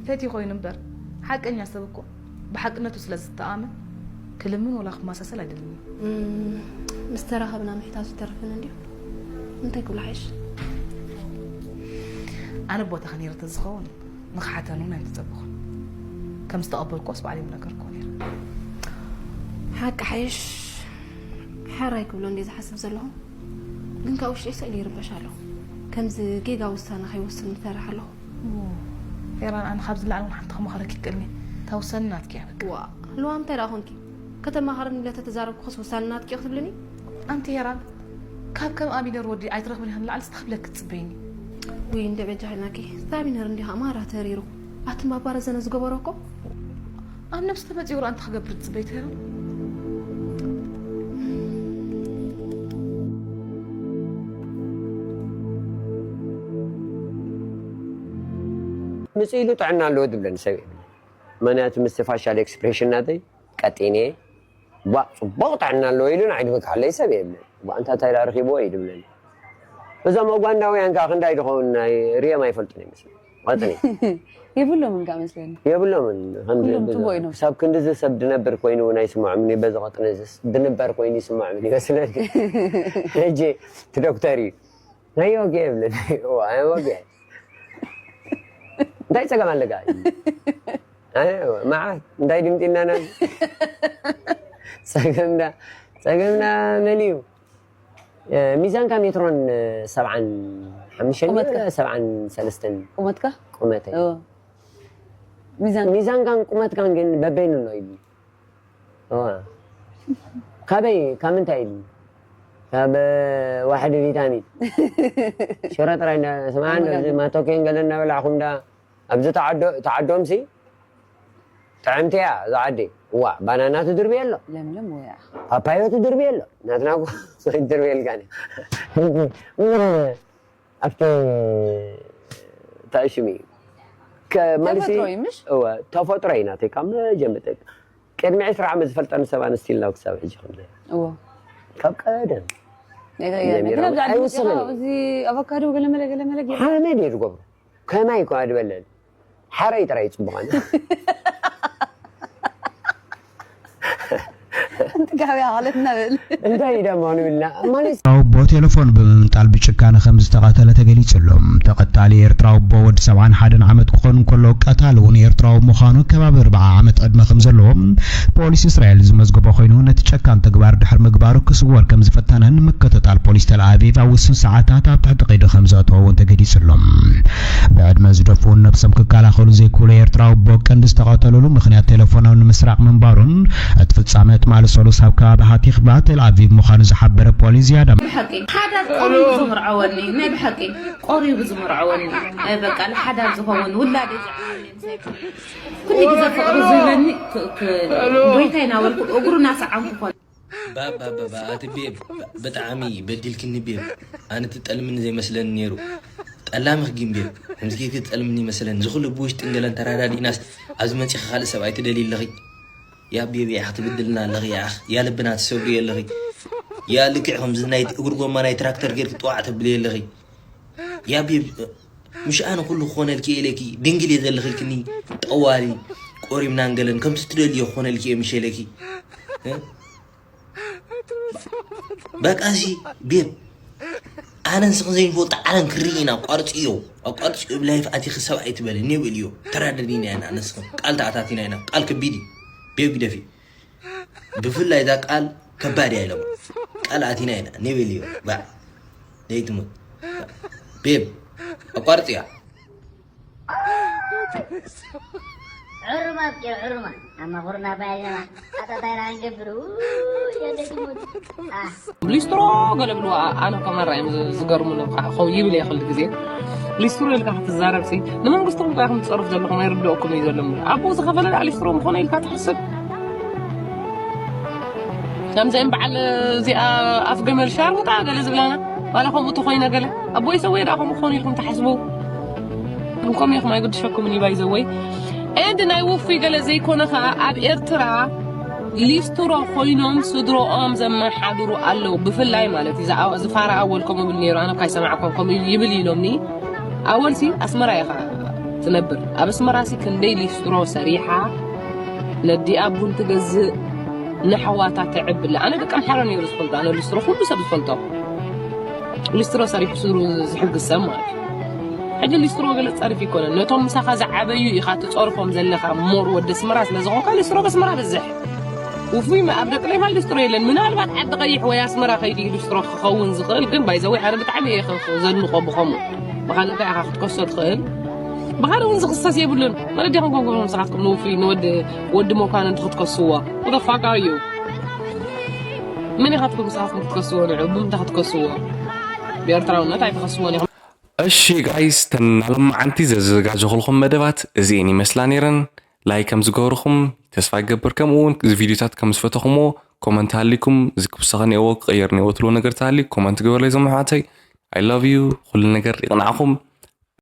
ፈትዩ ኮይኑ እምበር ሓቀኛ ሰብ እኮ ብሓቅነቱ ስለ ዝተኣመን ክልምን ወላ ክመሳሰል ኣይደልን እየ። እም፣ ምስ ተራኸብና ምሕታቱ ይተርፍን እንድዩ። እንታይ ክብሎ ሓይሽ? ኣነ ቦታኺ ነይረ ተዝኸውን ንኽሓተኒ እውን ኣይምተጸበኹን። ከም ዝተቐበልክዎስ ባዕለይ ምነገርክዎ ነይረ። ሓቂ ሓይሽ ሓራይ ክብሎ እንድየ ዝሓስብ ዘለኹ። ግን ካብ ውሽጠይ ስእሊ ይርበሽ ኣለኹ። ከምዚ ጌጋ ውሳነ ከይወስን ይፈርሕ ኣለኹ። ሄራን ኣነ ካብዚ ንላዕሊ እውን ሓንቲ ክመኽረኪ ይክእልኒ እታ ውሳነ ናትኪ እያ በቃ። ዋ ልዋም እንታይ ደኣ ኮንኪ? ከተማኻርኒ ኢለ ተተዛረብኩኸስ ውሳነ ናትኪ እዩ ክትብልኒ? ኣንቲ ሄራን ካብ ከም ኣቢነር ወዲ ኣይትረኽብን ኢኺ ንላዕሊ ስቲ ክብለኪ ትፅበይኒ። ውይ እንደ በጃኺ ናኪ እታ ኣቢነር እንዲኻ ማራ ተሪሩ ኣቲ ማባረ ዘነ ዝገበሮ እኮ ኣብ ነብሲ ተመፂኡ ርኣ እንታይ ክገብር ትፅበይ ትህርም ምፅእ ኢሉ ጥዕና ኣለዎ ዝብለኒ ሰብ የብለይ። ምክንያቱ ምስቲ ፋሻል ኤክስፕሬሽን ናተይ ቀጢነ እየ። ቧእ ፅቡቕ ጥዕና ኣለዎ ኢሉ ንዓይ ድበክሐለይ ሰብ የብለይ። ቧእ እንታ እንታይ ደኣ ረኺብዎ እዩ ዝብለኒ። እዞም ኡጋንዳውያን ከዓ ክንዳይ ድኸውን ናይ ሪኦም ኣይፈልጡን ይመስለኒ። ቐጥኒ የብሎምን ጋር መስለኒ የብሎምን። ኩሎም ጽቡቕ ኢኖም። ክሳብ ክንድዚ ሰብ ድነብር ኮይኑ እውን ኣይስምዖምን እዩ። በዚ ቐጥኒ ድንበር ኮይኑ ይስምዖም ይመስለኒ። ሕጂ እቲ ዶክተር እዩ ናይ ወግአ ይብለኒ። እዋ፣ ኣይ ወግአ እንታይ ጸገም ኣለካ? ኣይ፣ መዓት እንታይ ድምፂ እናና ጸገምና ጸገምና መን እዩ? ሚዛንካ ሜትሮን ሰብዓን ሓሙሽተን ቁመትካ? ሰብዓን ሰለስተን ቁመትካ? ቁመተይ። ኦ። ሚዛን ሚዛንካን ቁመትካን ግን በበይኑ ኣሎ ኢሉ። እዋ። ካበይ ካብ ምንታይ ኢሉ? ኣብ ዋሕዲ ቪታሚን ሽረ ጥራይ እንዳሰማዕና፣ ኣብዚ ማቶኬን ገለ እናበላዕኹም እንዳ ኣብዚ ተዓዶ-፣ ተዓዶምሲ ጥዕምቲ እያ እዛ ዓዲ። እዋ፣ ባናና ትድርቢ ኣሎ፣ ለምለም ወያ። ፓፓዮ ትድርቢ ኣሎ። ናትና እኮ ኣይትድርቢ የልካን። ኣብቲ ታሽሚ ከ-፣ መልሲ ተፈጥሮ እዩ፣ ምሽ? እወ፣ ተፈጥሮ እዩ ናተይ። ካብ መጀመርታ ቅድሚ ዕስራ ዓመት ዝፈልጠኒ ሰብ ኣንስቲ ኢልና ክሳብ ሕጂ ከም ዘይ-፣ እዎ። ካብ ቀደም ናይ ቀደም። ጀሚሮም ግን ኣብዚ ዓዲ መፂኻ ኣይውስንን። እዚ ኣቮካዶ ገለመለ ገለመለ ጌርካ ሓመድ እየ ዝገብሮ። ከማይ እኳ ድበለል። ሓረይ ጥራይ ይፅቡቐና። እንጥጋብያ ማለት ነብል። እንታይ ደሞ ንብልና? ማለት ኤርትራዊ ኣቦ ቴሌፎን ብምምንጣል ብጭካነ ከም ዝተቐተለ ተገሊጹ ኣሎ። ተቐጣሊ ኤርትራዊ ኣቦ ወዲ ሰብዓን ሓደን ዓመት ክኾን እንከሎ፣ ቀታሊ እውን ኤርትራዊ ምዃኑ ከባቢ ኣርብዓ ዓመት ዕድመ ከም ዘለዎ ፖሊስ እስራኤል ዝመዝገቦ ኮይኑ፣ ነቲ ጨካን ተግባር ድሕሪ ምግባሩ ክስወር ከም ዝፈተነን ምክትታል ፖሊስ ተል ኣቪቭ ኣብ ውሱን ሰዓታት ኣብ ትሕቲ ቀይዲ ከም ዘእተዎ እውን ተገሊጹ ኣሎ። ብዕድመ ዝደፍኡን ነብሶም ክከላኸሉ ዘይክእሉ ኤርትራዊ ኣቦ ቀንዲ ዝተቐተሉሉ ምኽንያት ቴሌፎናዊ ንምስራቕ ምንባሩን እቲ ፍጻመ ትማሊ ሰሉስ ኣብ ከባቢ ሃቲኽባ ቴል ኣቪቭ ምዃኑ ዝሓበረ ፖሊስ ዝያዳ ናይ ብሓቂ ሓዳር ቆሪቡ ዝምርዐወኒ፣ ናይ ብሓቂ ቆሪቡ ዝምርዐወኒ። እ፣ በቃ ንሓዳር ዝኸውን ውላደይ ዘዕብየለይ ምሳይ ኩሉ ግዜ ፍቕሪ ዝህበኒ ክ-፣ ክ-፣ ጎይታይ እናበልኩ እግሩ እናሰዓምኩ ኮነ። ባባባባ፣ ኣቲ ቤብ፣ ብጣዕሚ በዲልክኒ ቤብ። ኣነ ትጠልምኒ ዘይመስለኒ ነይሩ። ጠላምኽ ግን ቤብ፣ ከምዚ ጌርኪ ትጠልምኒ ይመስለኒ። እዚ ኩሉ ብውሽጥን ገለን ተረዳዲእናስ ኣብዚ መጺኺ ካልእ ሰብኣይ ትደልዪ ኣለኺ? ያ ቤብ፣ ያኽ ትብድልና ኣለኺ፣ ያኽ፣ ያ ልብና ትሰብርዮ ኣለኺ። ያ ልክዕ ከምዚ ናይ እግሪ ጎማ ናይ ትራክተር ጌርኪ ጥዋዕ ተብልዮ ኣለኺ። ያ ቤብ፣ ምሽ ኣነ ኩሉ ክኾነልኪ እየ ኢለኪ፣ ድንግል እየ ዘለኺ ኢልክኒ፣ ጠዋሊ፣ ቆሪምናን ገለን ከምቲ ትደልዮ ክኾነልኪ እየ ምሽ ኢለኪ። እ? በቃ እዚ ቤብ፣ ኣነ ንስኽን ዘይንፈልጦ ዓለም ክርኢ ኢና። ኣቋርፅዮ፣ ኣቋርፅዮ፣ ኣብ ላይፍ ኣቲኺ ሰብኣይ ትበልኒ በልዮ። ተራደዲና ኢና፣ ንስኽን ቃል ተኣታቲና ኢና። ቃል ከቢድ እዩ። ቤብ ግደፊ። ብፍላይ እዛ ቃል ከባድ እያ ኢሎም። ቃል ኣቲና ኢና፣ ኔ በልዮ። ባዕ፣ ዘይትሙት። ቤብ፣ ኣቋርፅያ። ዕሩማት ጌር ዕሩማት ኣብ መኹርና ባይዘና ኣጣጣይና ክንገብር ውይ፣ የደይ ትሙት። ኣህ። ሊስትሮ ገለ ብልዋ፣ ኣነ እኮ ማራ እዮም ዝ-፣ ዝገርሙኒ። ብቃ፣ ኸው ይብል እየ ኩሉ ግዜ። ሊስትሮ ኢልካ ክትዛረብ ሲ፣ ንመንግስቲ እኮ ኢኹም ትጸርፉ ዘለኹም፣ ኣይርድኦኩም እዩ ዘሎ። ኣቦ ዝኸፈለ ደኣ ሊስትሮ ምኾነ ኢልካ ትሕስብ? ከምዚኦም በዓል እዚኣ ኣፍ ገመል ሻርሙጣ ገለ ዝብላና፣ ዋላ ከምኡ ተኾይነ ገለ። ኣቦይ ሰወይ ደኣ ከምኡ ክኾኑ ኢልኩም ትሓስቡ? ግን ከምኡ ኢኹም ኣይግድሸኩምን እዩ፣ ባይ ዘ ወይ። ኤንድ ናይ ውፉይ ገለ ዘይኮነ ኸኣ ኣብ ኤርትራ ሊስትሮ ኮይኖም ስድሮኦም ዘመሓድሩ ኣለዉ። ብፍላይ ማለት እዩ፣ እዚ ኣወ-፣ እዚ ፋራ ኣወል ከምኡ ይብል ነይሩ፣ ኣነ እኳ ኣይሰማዕኩን፣ ከምኡ ይብል ኢሎምኒ። ኣወልሲ ኣስመራ ኢኻ ትነብር። ኣብ ኣስመራሲ ክንደይ ሊስትሮ ሰሪሓ ነዲኣ ቡን ትገዝእ፣ ንኣሕዋታ ተዕብላ። ኣነ ደቂ ኣምሓራ ነይሩ ዝፈልጦ፣ ኣነ ሊስትሮ ኩሉ ሰብ ዝፈልጦ። ሊስትሮ ሰሪሑ ስድሩ ዝሕግዝ ሰብ ማለት እዩ። ሕጂ ሊስትሮ ገለ ጸርፊ ይኮነን። ነቶም ምሳኻ ዝዓበዩ ኢኻ ትጸርፎም ዘለኻ፣ ሞር ወዲ ኣስመራ ስለ ዝኾንካ ሊስትሮ ኣብ ኣስመራ በዝሕ። ውፉይ መ-፣ ኣብ ደቂ ሌማን ሊስትሮ የለን። ምናልባት ዓዲ ቀይሕ ወይ ኣስመራ ከይዱ እዩ ሊስትሮ ክኸውን ዝኽእል፣ ግን ባይ ዘ ወይ ኣነ ብጣዕሚ እየ ኽ-፣ ኽ-፣ ዘድንቖ ብኸምኡ። ብኻልእ እንታይ ኢኻ ክትከሶ ትኽእል? ብኻልእ እውን ዝኽሰስ የብሉን። መን ኣዲኹም ኮንኩም ንስኻትኩም ንውፉይ ንወዲ፣ ወዲ መኳንንቲ ክትከስዎ? Who the fuck are you? መን ኢኻትኩም ንስኻትኩም ክትከስዎ ንዑ? ብምንታይ ክትከስዎ? ብኤርትራውነት ኣይትኸስዎን ኢኹም። እሺ ጋይስ፣ ተን ናሎማዓንቲ ዘዘጋጀኹልኩም መደባት እዚኤን ይመስላ ነይረን። ላይክ ከም ዝገበርኹም ተስፋ ይገብር። ከምኡ እውን እዚ ቪድዮታት ከም ዝፈተኹምዎ ኮመንት ሃሊኩም፣ እዚ ክውሰኸ ነይዎ፣ ክቕየር ነይዎ ትብሎ ነገር ተሃልዩ ኮመንት ግበርለይ ዞም ኣሕዋተይ። I love you። ኩሉ ነገር ይቕናዕኹም።